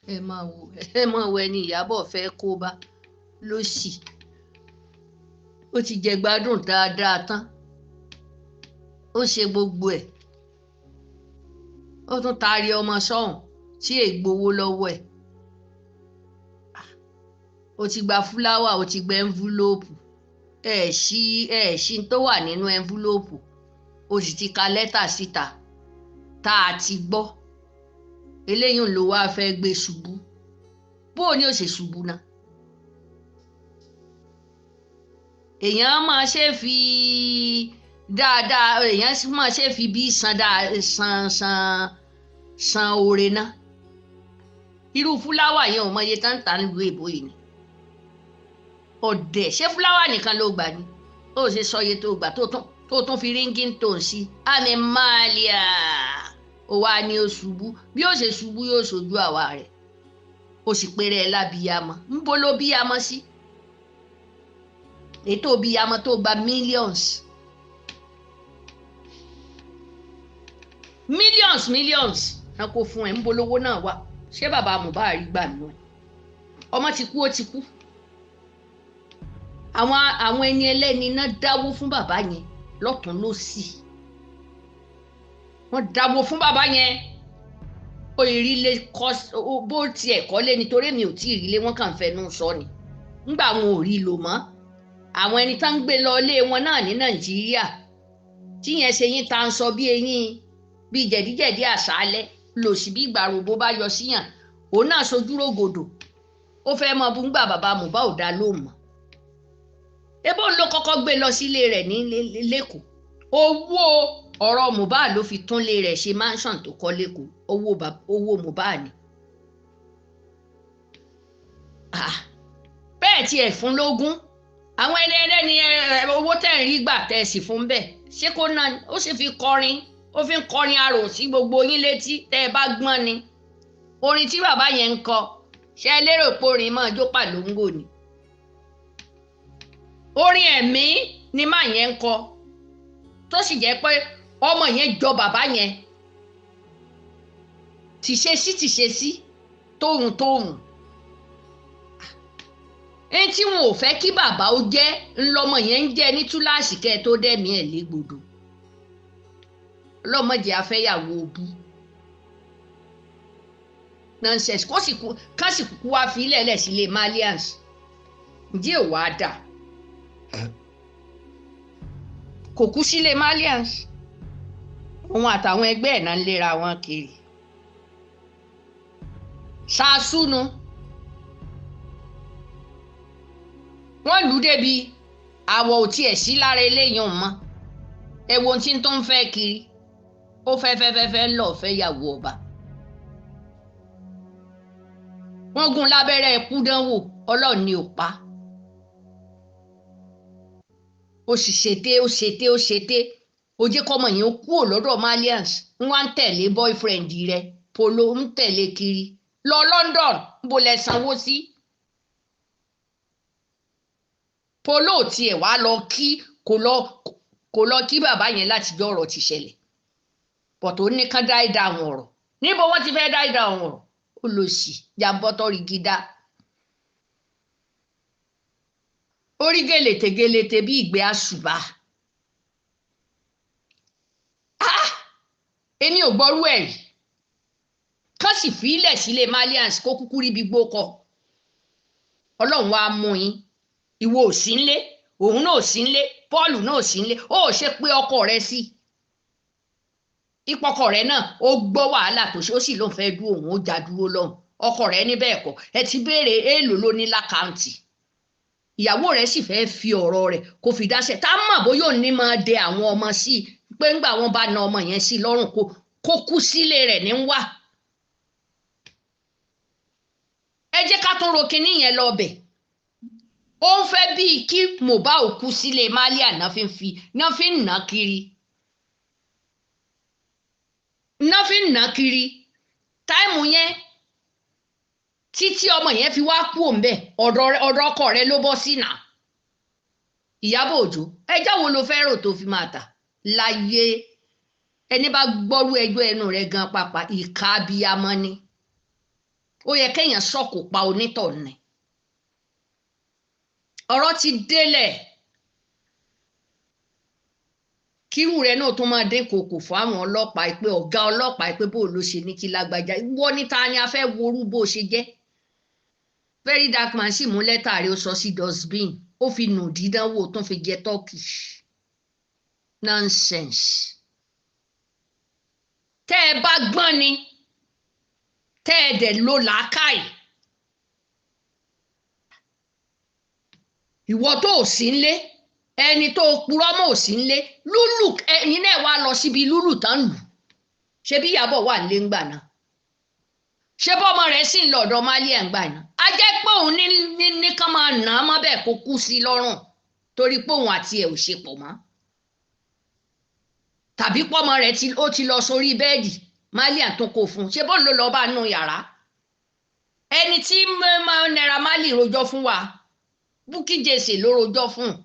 Ẹ máa wo, ẹ máa wo ẹni Ìyábọ̀ fẹ́ kó bá lóṣì. Ó ti jẹ gbádùn dáadáa tán, ó ṣe gbogbo ẹ̀, ó tún taari ọmọ sọ́hùn tí ègbowó lọ́wọ́ ẹ̀. Ó ti gba fúláwà, ó ti gba ẹ́ńfúlóòpù, ẹ̀ ṣí ẹ̀ ṣí tó wà nínú ẹ́ńfúlóòpù, ó sì ti ka lẹ́tà síta tá a ti gbọ́. Eléyìí ló wá fẹ́ gbé ṣubú. Bó o ní ó ṣe ṣubú náà? Èèyàn máa ṣe fi dáadáa, èèyàn máa ṣe fi bí san dáa, san san san oore náà. Irú fúláwà yẹn ò mọ iye tá ń tà nílùú èbó yìí ni. Ọ̀dẹ̀, ṣé fúláwà nìkan ló gbà ni? Ó ṣe sọ iye tó gbà tó tún fi ríngì tó ń sí àmì máàlíà. Ó wá ní ó ṣubú, bí ó ṣe ṣubú yóò ṣojú àwa rẹ̀. Ó sì péré ẹ lábíyamọ. Ń bó ló bíyamọ sí? Ètò bíyamọ tó gba millions, millions, millions náà kó fún ẹ. Ń bolówó náà wà? Ṣé bàbá Mohbad gbà nù ẹ? Ọmọ ti kú, ó ti kú. Àwọn ẹni ẹlẹ́ni náà dáwó fún bàbá yẹn lọ́tún lọ́sì. Wọ́n dáwó fún bàbá yẹn. Ó ìrílé kọ́ bó tiẹ̀ kọ́lé nítorí mi ò tí ì rílé, wọ́n kàn fẹnu sọ ni. Ńgbà wọn ò rí lò mọ́. Àwọn ẹni tá ń gbé lọ ilé wọn náà ní Nàìjíríà tí yẹn ṣe yín tá ń sọ bí eyín bí jẹ̀díjẹ̀dí àṣálẹ́ lòsì bí ìgbà ròbó bá yọ síyàn, òun náà sojú rògòdò. Ó fẹ́ mọ bú ńgbà bàbá Mohbad ò dá lóhùn mọ́. Ebó ló kọ́kọ́ gbé lọ sílé rẹ̀ ní Lẹ́kọ̀ọ́. Owó ọ̀rọ̀ Mohbad ló fi túnlé rẹ̀ ṣe mansion tó kọ́ Lẹ́kọ̀ọ́. Owó Mohbad ni. Bẹ́ẹ̀ tiẹ̀ fún lógún. Àwọn ẹni ẹlẹ́ni owó tẹ̀ ń rí gbà tẹ̀ sì fún bẹ́ẹ̀. Ṣé kó náà ó sì fi kọrin? Ó fi ń kọrin arò sí gbogbo yín létí tẹ́ ẹ bá gbọ́n ni. Orin tí bàbá yẹn ń kọ, ṣé ẹ lérò pé orin máa jó pàlóńgò ni? Orin ẹ̀mí ni máa yẹn ń kọ, tó sì jẹ́ pé ọmọ yẹn jọ bàbá yẹn tìṣe sí tìṣe sí, tóhun tóhun. Ẹni tí wọn ò fẹ́ kí bàbá ó jẹ́ ńlọmọ yẹn ń jẹ́ ní túláàsì kẹ́ ẹ tó dẹ́mi ẹ̀ légbodò. Ọlọ́mọdé afẹ́yàwó òbú nonsense. Kó sì kú, ká sì kúkú wá fi ilẹ̀ lẹ̀ sílé Malians. Ǹjẹ́ ò wá dà? Kò kú sílé Malians. Òun àtàwọn ẹgbẹ́ ẹ̀ náà ń léra wọn kiri. Ṣaṣúnu wọ́n lù ú débi àwọ̀ ò tiẹ̀ sí lára eléyìí mọ́. Ẹ wo ohun tí tó ń fẹ́ kiri. Ó fẹ́ fẹ́ fẹ́ fẹ́ lọ fẹ́ yàwó ọba. Wọ́n gún lábẹ́rẹ́ ikú dánwò, Ọlọ́run ni ò pa. Ó sì ṣètè, ó ṣètè, ó ṣètè. Ó jẹ́ kọ́mọ yẹn ó kúrò lọ́dọ̀ Malians. Ń wá ń tẹ̀lé boyfriend rẹ̀ Polo, ń tẹ̀lé kiri lọ London. Ń bo lẹ sanwó sí? Polo tiẹ̀ wá lọ kí, kò lọ kí bàbá yẹn láti jọ́ ọ̀rọ̀ ti ṣẹlẹ̀. Pọ̀tò ní kán dá ìdá àwọn ọ̀rọ̀. Níbo wọ́n ti fẹ́ dá ìdá àwọn ọ̀rọ̀? Ó lọ sí jàǹbọ́tọ̀ rí gídá. Orí gèlètè gèlètè bí ìgbé àṣùbà. Èmi ò gbọ́rú ẹ̀ rí. Kán sì fi ilẹ̀ sílé Malians kó kúkú ríbi gbó kọ. Ọlọ́run wá mú yín. Ìwọ ò sí nlé, òun náà ò sí nlé, Paul náà ò sí nlé. Ó ṣe pé ọkọ rẹ sí. Ìpọkọ rẹ náà ó gbọ́ wàhálà tó ṣe, ó sì lóun fẹ́ dúró, òun ó já dúró lọ́hùn. Ọkọ rẹ ní bẹ́ẹ̀ kọ́. Ẹ ti béèrè èèlò ló ní lákàǹtì. Ìyàwó rẹ sì fẹ́ fi ọ̀rọ̀ rẹ̀ kó fi dáṣẹ́. Tá mọ̀ bóyá òun ní máa de àwọn ọmọ sí i pé ńgbà wọn bá na ọmọ yẹn sí i lọ́rùn kó kú sílé rẹ̀ ní wá. Ẹ jẹ́ ká tún ro kinní yẹn lọ bẹ̀. Ó ń fẹ́ bíi kí Mohbad ò kú sílé Malian náà fi ń fi náà fi ń nà kiri. Náà fi ń nà kiri. Táìmù yẹn títí ọmọ yẹn fi wá kú òun bẹ́ẹ̀, ọ̀dọ̀ ọkọ rẹ̀ ló bọ́ sí nà. Ìyábọ̀ Òjó, ẹjọ́ wo ló fẹ́ rò tó fi máa tà láyé? Ẹni bá gbọ́rú ẹjọ́ ẹnu rẹ̀ gan pàpà, ìka abiyamọ ni. Ó yẹ kéèyàn sọ̀kò pa onítọ̀ ni. Ọ̀rọ̀ ti délẹ̀. Kírú rẹ̀ náà tún máa dín kòkò fún àwọn ọlọ́pàá pé ọ̀gá ọlọ́pàá pé bó ló ṣe ní kí lágbájá wọ́n ní ta ni a fẹ́ worú bó ṣe jẹ́. Very Dark Man sì mú lẹ́tà rẹ̀, ó sọ sí dustbin, ó fi nù dídánwò tún fi jẹ tọ́kì. Nonsense. Tẹ́ ẹ bá gbọ́n ni, tẹ́ ẹ dẹ̀ lo làákàyè. Ìwọ tó ò sí nlé, ẹni tó purọ́ mọ́ ò sí nlé, lúlù ẹ̀yin náà wá lọ síbi lúlù tán lù. Ṣé bí Ìyábọ̀ wà nílé ńgbà náà? Ṣé bọ́mọ rẹ̀ sì ń lọ ọ̀dọ̀ Málíà ńgbà náà? A jẹ́ pé òun ní kán máa nà á mọ́ bẹ́ẹ̀ kó kú sí lọ́rùn torí pé òun àti ẹ̀ ò ṣe pọ̀ mọ́. Tàbí pọ́mọ rẹ̀ ó ti lọ sórí bẹ́ẹ̀dì, Málíà tó kó fún un. Ṣé bọ́ọ̀ ló lọ bá nù yàrá? Ẹni tí Naira Marley rojọ́ fún wa, Bukky Jesse ló rojọ́ fún un.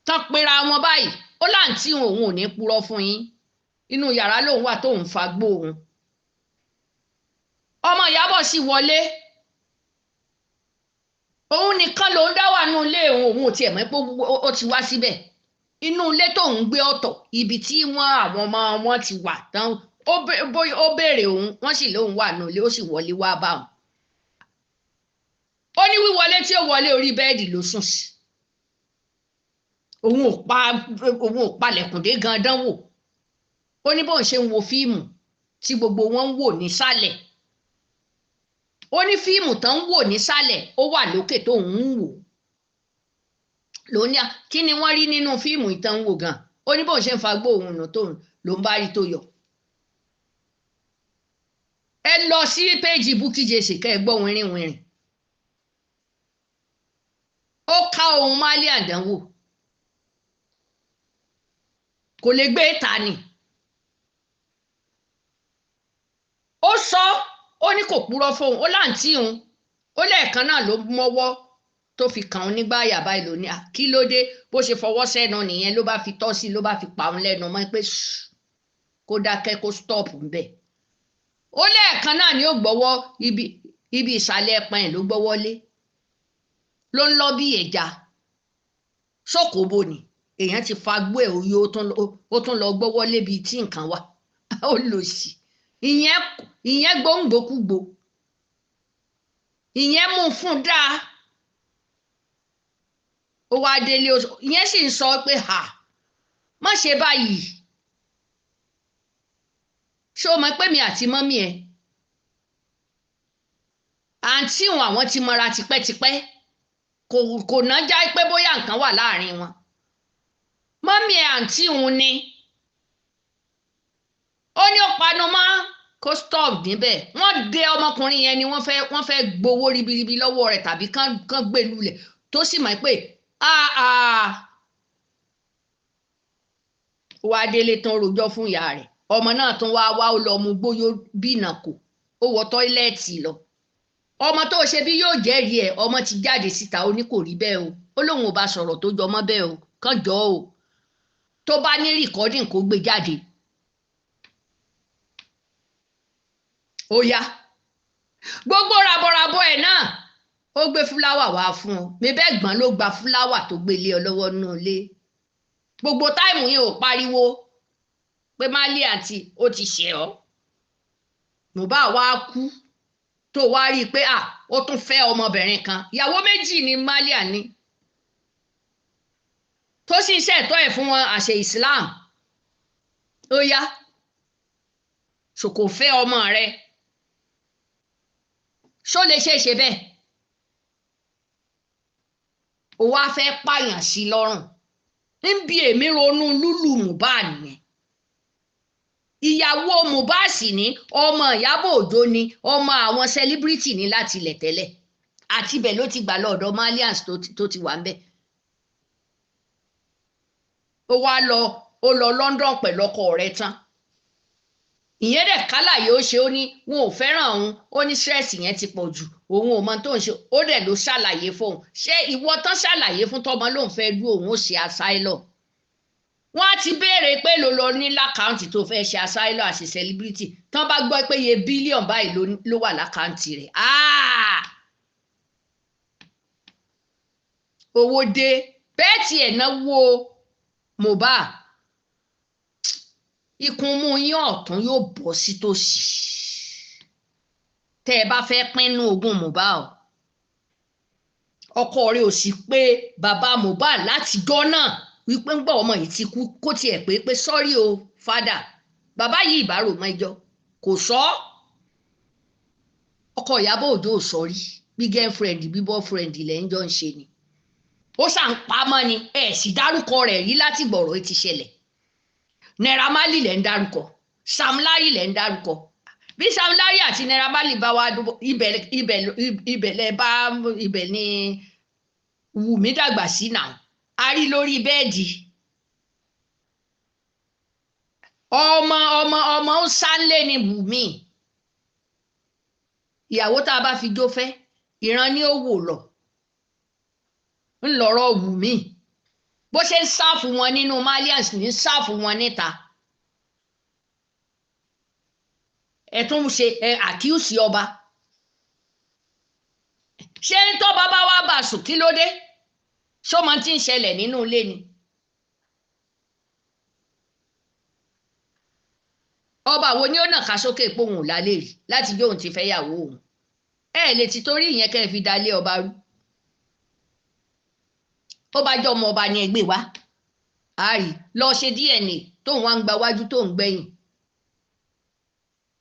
Tán pera wọn báyìí, ó láǹtí òun ò ní purọ́ fún yín. Inú yàrá lòun wà tóun fagbó òun. Ọmọ Ìyábọ̀ sì wọlé. Òun nìkan lòun dá wà nínú ilé òun, òun ò tiẹ̀ mọ̀ pé ó ti wá síbẹ̀. Inú ilé tóun gbé ọ̀tọ̀, ibi tí wọ́n àwọn ọmọ wọn ti wà tán, ó béèrè òun, wọ́n sì lóun wà nínú ilé, ó sì wọlé wá bá òun. Ó ní wíwọlé tí ó wọlé orí bẹ́ẹ̀dì ló sùn sí. Òun ò palẹ̀kùn dé gan dánwò. Ó ní bóun ṣe ń wo fíìmù tí gbogbo wọn ń wò nísàlẹ̀. Ó ní fíìmù tán ń wò nísàlẹ̀, ó wà lókè tó ń wò. Lóní kí ni wọ́n rí nínú fíìmù ìtàn wò gan? Ó ní bóun ṣe ń fagbó òun nù tó ló ń bá rí tó yọ. Ẹ lọ sí péèjì Bukky Jesse kẹ́ ẹ gbọ́ wìnrìnwìnrìn. Ó ká ohun Málíà àdánwò. Kò lè gbé ta ni. Ó sọ, ó ní kò purọ́ fóun, ó láǹtí òun, ó lẹ́ẹ̀kan náà ló mọ́wọ́ tó fi kàn án nígbà àyà báyìí lónìí. Kí ló dé? Bó ṣe fọwọ́ sẹ́nu nìyẹn ló bá fi tọ́ sí, ló bá fi pa òun lẹ́nu mọ́ pé kó dákẹ́, kó stop ńbẹ̀. Ó lẹ́ẹ̀kan náà ni ó gbọ́wọ́ ibi ìsàlẹ̀ ẹpọ̀n ẹ̀ ló gbọ́wọ́ lé. Ló ń lọ bí ẹja. Ṣókòbó ni èèyàn ti fagbó ẹ̀ oyè, ó tún lọ gbọ́wọ́ lébi tí nǹkan wà. Ó lò sí ìyẹn gbóngbòkúgbò, ìyẹn mú fún dáa. Ó wá délé, ìyẹn sì ń sọ pé ha, má ṣe báyìí. Ṣé o mọ̀ pé mi àti mọ́mí ẹ̀ àǹtí òun àwọn ti mọra tipẹ́tipẹ́, kò ná já pé bóyá nǹkan wà láàrin wọn. Mọ́mí ẹ̀ àǹtí òun ni. Ó ní ó panu mọ́ kó stop níbẹ̀. Wọ́n dé ọmọkùnrin yẹn ni wọ́n fẹ́ gbowó ribiribi lọ́wọ́ rẹ̀ tàbí kán gbé lulẹ̀ tó sì mọ̀ pé wá délé tán rojọ́ fún ìyá rẹ̀. Ọmọ náà tún wá wá, ó lọ mú gbóyó bínà kò, ó wọ tọ́ílẹ̀tì lọ. Ọmọ tó ṣe bí yóò jẹ́rìí ẹ̀, ọmọ ti jáde síta, ó ní kò rí bẹ́ẹ̀ o, ó lóun ò bá sọ̀rọ̀ tó jọmọ́ bẹ́ẹ̀ o, kàn jọ o. Tó bá ní rìkọ́dìn kó gbé jáde. Ó yá gbogbo rabọrabọ ẹ̀ náà, ó gbé fúláwà wá fún ọ. Mi bẹ́ẹ̀ gbọ́n ló gba fúláwà tó gbé lé ọ lọ́wọ́ nínú ilé. Gbogbo táìmù yẹn ò pariwo pé Málíà àti ó ti ṣe ọ́. Mohbad wá kú tó wá rí i pé ó tún fẹ́ ọmọbìnrin kan. Ìyàwó méjì ni Málíà ní, tó sì ń ṣẹ̀tọ́ ẹ̀ fún wọn àṣẹ Islam. Ó yá ṣòkò fẹ́ ọmọ rẹ̀, ṣó lè ṣe é ṣe bẹ́ẹ̀? Ó wá fẹ́ pààyàn sí lọ́rùn. Níbi èmi ronú lúlù Mohbad nìyẹn. Ìyàwó Mohbad sì ní ọmọ Ìyábọ̀ Òjó ni, ọmọ àwọn sẹlíbírìtì ní láti ilẹ̀ tẹ́lẹ̀. Àti ibẹ̀ ló ti gbà lọ́dọ̀ Malians tó ti wà ń bẹ̀. Ó wá lọ, ó lọ London pẹ̀lú ọkọ rẹ̀ tán. Ìyẹn dẹ̀ kálàyé ó ṣe, ó ní wọn ò fẹ́ràn òun, ó ní stress yẹn ti pọ̀ jù, òun ò mọ tó ń ṣe. Ó dẹ̀ ló ṣàlàyé fóun. Ṣé ìwọ tán ṣàlàyé fún tọmọ lòun fẹ́ dú òun ó ṣe asylum? Wọ́n á ti béèrè pé ló lọ ní l'account tó fẹ́ ṣe asylum àti celebrity. Tán bá gbọ́ pé iye billion báyìí ló wà l'account rẹ̀. Owó dé bẹ́ẹ̀ tiẹ̀ náwó Mohbad, ikùn mú yín ọ̀tún yóò bọ́ sí tòsí tẹ́ ẹ bá fẹ́ pínnu ogún Mohbad o. Ọkọ rẹ̀ ò sì pé bàbá Mohbad látijọ́ náà wípé ń gbọ́ ọmọ yìí ti kú, kó tiẹ̀ pé sọ́rí o fada, bàbá yìí ìbárò mọ́ ẹjọ́ kò sọ. Ọkọ Ìyábọ̀ Òjó ò sọ rí, bí girlfriend bí boyfriend lẹ́yìn jọ ń ṣe ni, ó ṣà ń pamọ́ ni, ẹ̀ sì dárúkọ rẹ̀ rí láti gbọ̀rọ̀ ti ṣẹlẹ̀. Naira Marley lẹ́ ń dárúkọ, Sam Larry lẹ́ ń dárúkọ. Bí Sam Larry àti Naira Marley bá wá ibẹ̀ lẹ bá ibẹ̀ ni Wùmí dàgbà sí náà, a rí lórí bẹ́ẹ̀dì. Ọmọ ọmọ ọmọ ń sálé ni Wùmí. Ìyàwó tá a bá fi jó fẹ́, ìran ni ó wò lọ. Ńlọrọ Wùmí bó ṣe ń sáàfù wọn nínú Malians ní sáàfù wọn níta. Ẹ tún ṣe ẹ àkíyèsí ọba. Ṣé ń tọ́ bàbá wa bá sùn kí ló dé? Ṣọmọ tí ń ṣẹlẹ̀ nínú ilé ni? Ọba wo ni ó nàka sókè pohùn lálẹ́ rí láti jó òun ti fẹ́ yàwó òun? Ẹ lè ti torí ìyẹn kẹ́ ẹ fi dalé ọba rú. Ó bá jọ ọmọ ọba ni ẹgbẹ́ wa àárí lọ ṣe DNA tóun wá ń gba wájú tóun gbẹ̀yìn.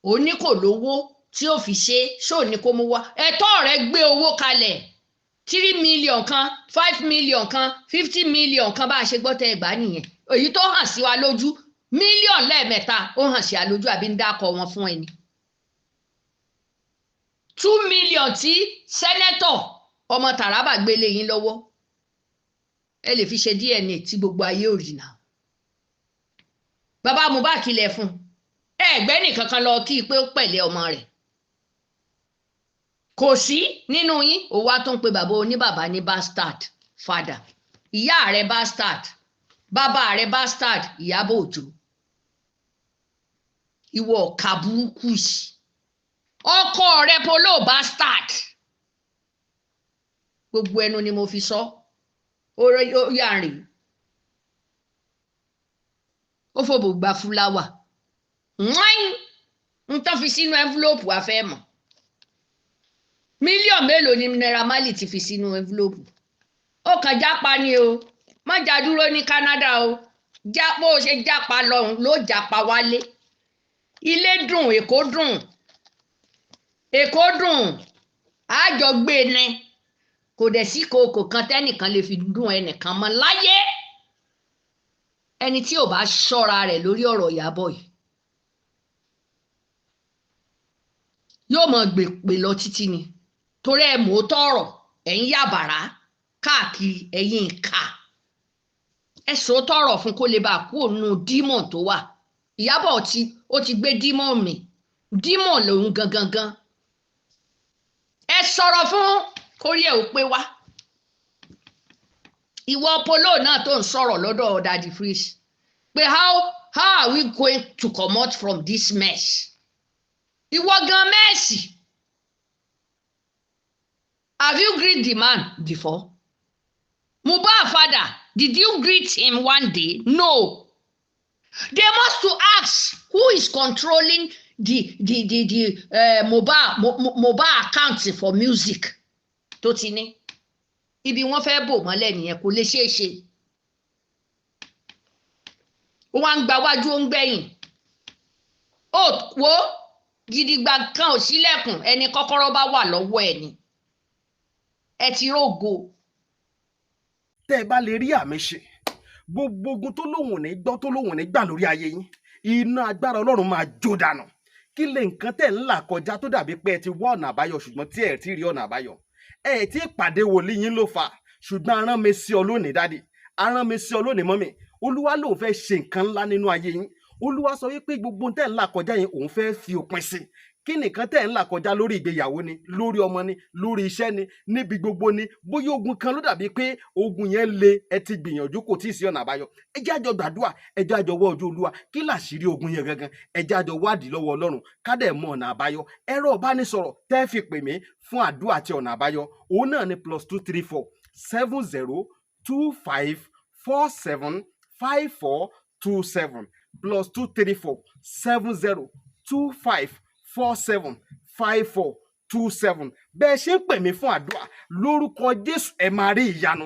Òun ní kò lówó tí ó fi ṣe, ṣó ní kó mú wá? Ẹ̀tọ́ rẹ̀ gbé owó kalẹ̀, 3 million kan, 5 million kan, 50 million kan, bá a ṣe gbọ́ tẹ́ ẹ gbà nìyẹn. Èyí tó hàn sí wa lójú mílíọ̀nù lẹ́ẹ̀mẹ́ta ó hàn sí wa lójú, àbí ń dákọ̀ wọn fún ẹni. 2 million tí sẹ́nẹ́tọ̀ ọmọ Taraba gbélé yín lọ́wọ́, ẹ lè fi ṣe DNA tí gbogbo ayé ò rí náà. Bàbá Mohbad kilẹ̀ fún ẹgbẹ́ nìkankan lọ kí i pé ó pẹ̀lẹ́ ọmọ rẹ̀ kò sí nínú yín. Ó wá tó ń pe bàbá oníbàbá ní bastard father, ìyá rẹ̀ bastard, bàbá rẹ̀ bastard, Ìyábọ̀ Òjó. Ìwọ ọ̀ka burúkú yìí, ọkọ rẹ̀ polo bastard. Gbogbo ẹnu ni mo fi sọ. Ó yà rìn, ó fòbò gba fúláwà ń tán fi sínú ẹ́ńfúlóòpù afẹ́ mọ̀. Mílíọ̀nù mélòó ni Naira Marley ti fi sínú ẹ́ńfúlóòpù? Ó kàn jápa ni o, má já dúró ní Canada o. Bó o ṣe jápa lọ́hùn ló jápa wálé. Ilé dùn, Èkó dùn, Èkó dùn, àjọ gbé ni. Kò dẹ̀ sí kookò kan tẹ́nìkan lè fi dùn ẹnìkan mọ́ láyé. Ẹni tí ò bá ṣọ́ra rẹ̀ lórí ọ̀rọ̀ Ìyábọ̀ yìí yóò mọ gbèpè lọ títí ni, torí ẹ mọ̀ ó tọ̀rọ̀, ẹ̀ ń yàbàrá káàkiri, ẹ̀yin ìka. Ẹ sọ tọ̀rọ̀ fún kó lè bá kú òun dímọ̀ tó wà. Ìyábọ̀ ó ti gbé dímọ̀ mi, dímọ̀ lòun gangan gan. Ẹ sọ̀rọ̀ fún kórí ẹ̀ ò pé wá. Ìwọ polo náà tó ń sọ̀rọ̀ lọ́dọ̀ Daddy Freeze pé how are we going to comot from this mess? Ìwọ gan mẹ́ẹ̀sì. Have you greet the man before? Mohbad father, did you greet him one day? No. They must to ask who is controlling the Mohbad account for music tó ti ní. Ibi wọ́n fẹ́ bò mọ́lẹ̀ nìyẹn, kò lè ṣeé ṣe. Ó wá ń gba wájú, ó ń gbẹ̀yìn. Ó wo gidigba kan ò sílẹ̀kùn, ẹni kọ́kọ́rọ́ bá wà lọ́wọ́ ẹ̀ ni. Ẹ ti rógo. Tẹ́ ẹ bá lè rí àmì ṣe, gbogbo ogun tó lóhùn ní gbọ́ tó lóhùn ní gbà lórí ayé yín, iná agbára Ọlọ́run máa jó dànù. Kí lè nǹkan tẹ̀ ń là kọjá tó dàbí pé ẹ ti wá ọ̀nà àbáyọ ṣùgbọ́n tí ẹ ti rí ọ̀nà àbáyọ? Ẹ ti pàdé wòlíì yín ló fà, ṣùgbọ́n arán mi sí ọ lónìí dádì, arán mi sí ọ lónìí mọ́mì. Olúwa lòun fẹ́ ṣe nǹkan ńlá nínú ayé yín. Olúwa sọ wípé gbogbo tẹ̀ ń là kọjá yẹn òun fẹ́ fi òpin sí. Kí nìkan tẹ̀ ń là kọjá lórí ìgbéyàwó ni, lórí ọmọ ni, lórí iṣẹ́ ni, níbi gbogbo ni? Bóyá ogun kan ló dàbí pé ogun yẹn le, ẹ ti gbìyànjú, kò tí ì sí ọ̀nà àbáyọ. Ẹ jẹ́ àjọ gbàdúrà, ẹ jẹ́ àjọ wọ́ ojú Olúwa. Kí làṣírí ogun yẹn gangan? Ẹ jẹ́ àjọ wádìí lọ́wọ́ Ọlọ́run, ká dẹ̀ mọ ọ̀nà àbáyọ. Ẹ̀rọ ìbánisọ̀rọ̀ tẹ́ fi pè mí fún àdúrà àti ọ̀nà àbáyọ, òun náà ni +234 70 25 47 54 27, +234 70 25 47 54 27. Bẹ́ẹ̀ ṣe ń pè mí fún àdúrà, lórúkọ Jésù, ẹ máa rí ìyanu.